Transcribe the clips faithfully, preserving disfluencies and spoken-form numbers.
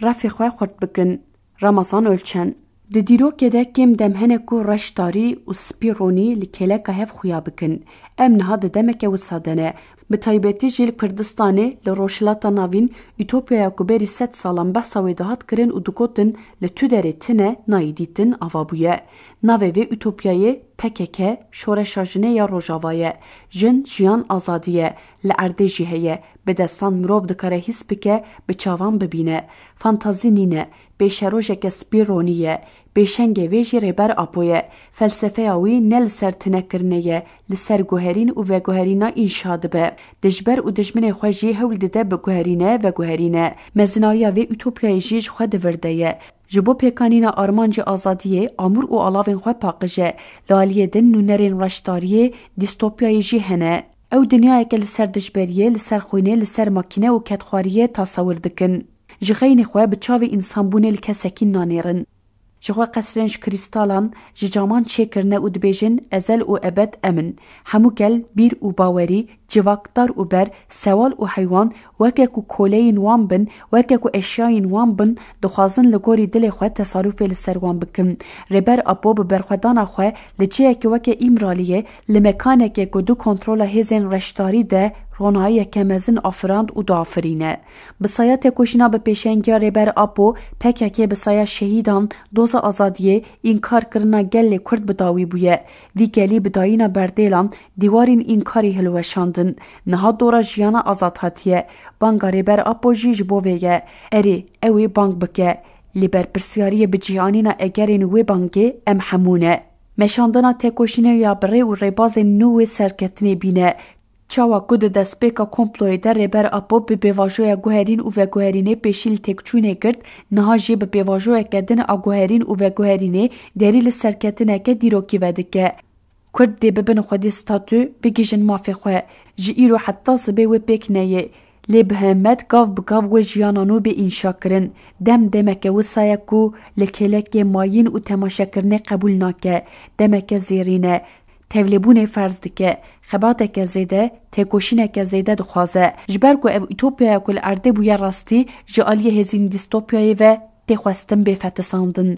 refê xwe xurt bikin. Ramazan Ölçen. Di dîrokê de kêm dem hene ku reştarî û spî ronî li kêleka hev xuya bikin. Em niha di demeke wisa de ne. Bi taybetî jî li Kurdistanê, li Rojhilata Navîn, utopyaya ku berî sed salan behsa wê dihat kirin û digotin li tu derê tine nayê dîtin, ava bûye. Navê vê utopyayê P K K, Şoreşa Jinê ya Rojava ye. Jin, jiyan, azadî ye. Li erdê jî heye. Bi destan mirov dikare hîs bike, bi çavan bibîne. Fantazî nîne. Pêşerojeke spî ronî ye. Pêşengê vê jî Rêber Apo ye. Felsefeya wî ne li ser tinekirinê ye, li ser guherîn û veguherîna înşa dibe. Dijber û dijminê xwe jî hewl dide biguherîne, veguherîne. Mezinayiya vê utopyayê jî ji xwe di vir de ye. Ji bo pêkanîna armancê azadiyê, amûr û alavên xwe paqij e. Li aliyê din nûnerên reştariyê, dîstopyayê jî hene. Ew dinyayeke li ser dijberiyê, li ser xwînê, li ser makîne û kedxwariyê tasewir dikin. Ji xeynê xwe bi çavê însanbûnê li kesekî nanêrin. Ji xwe qesrên ji krîstalan, ji caman çêkirine û dibêjin, ezel û ebed em in. Hemû gel, bîr û bawerî, civak, dar û ber, sewal û heywan, weke ku koleyên wan bin, weke ku eşyayên wan bin, dixwazin li gorî dilê xwe tesarûfê li ser wan bikin. Rêber Apo bi berxwedana xwe li cihekî weke Îmraliyê, li mekanekê ku du kontrola hêzên reştarî de, ronahiyeke mezin afirand û diafirîne. Bi saya têkoşîna bi pêşengiya Rêber Apo, P K K bi saya şehîdan, doza azadiyê, înkarkirina gelê Kurd bi dawî bûye. Vî gelî bi dayîna berdêlan, dîwarên înkarî hilweşandin. Niha dora jiyana azad hatiye. Banga Rêber Apo jî ji bo vê ye. Erê, ew ê bang bike. Lê berpirsyariyê bi cîhanîna egerên wê bangê em hemû ne. Meşandina têkoşînê ya bi rê û rêbazên nû wê serketinê bîne. Çawa ku di destpêka komployê de Rêber Apo bi pêvajoya guherîn û veguherînê pêşî li têkçûnê girt, niha jî bi pêvajoyeke din a guherîn û veguherînê derî li serketineke dîrokî vedike. Kurd dê bibin xwedî statû, bigihîjin mafê xwe. Ji îro heta sibê wê pêk neyê. Lê bi hemed gav bi gav wê jiyana nû bê înşa kirin. Dem demeke wisa ye ku li kêlekê mayîn û temaşekirinê qebûl nake. Demeke zêrîn e. Tevlêbûnê ferz dike. Xebateke zêde, têkoşîneke zêde dixwaze. Ji ber ku ev utopyaya ku li erdê bûye rastî, ji aliyê hêzên dîstopyayê ve tê xwestin bê fetisandin.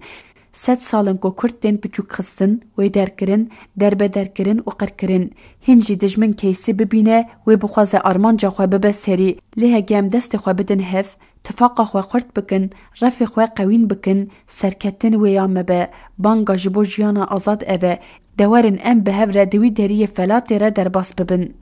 Sed sal in ku Kurd tên piçûk xistin, wê derkirin, derbeder kirin û qir kirin. Hîn jî dijmin keysî bibîne, wê bixwaze armanca xwe bibe serî. Lê hege em destê xwe bidin hev, tifaqa xwe xurt bikin, refê xwe qewîn bikin, serketin wê ya me be. Banga ji bo jiyana azad ev e. De werin em bi hev re di wî deriyê felatê re derbas bibin.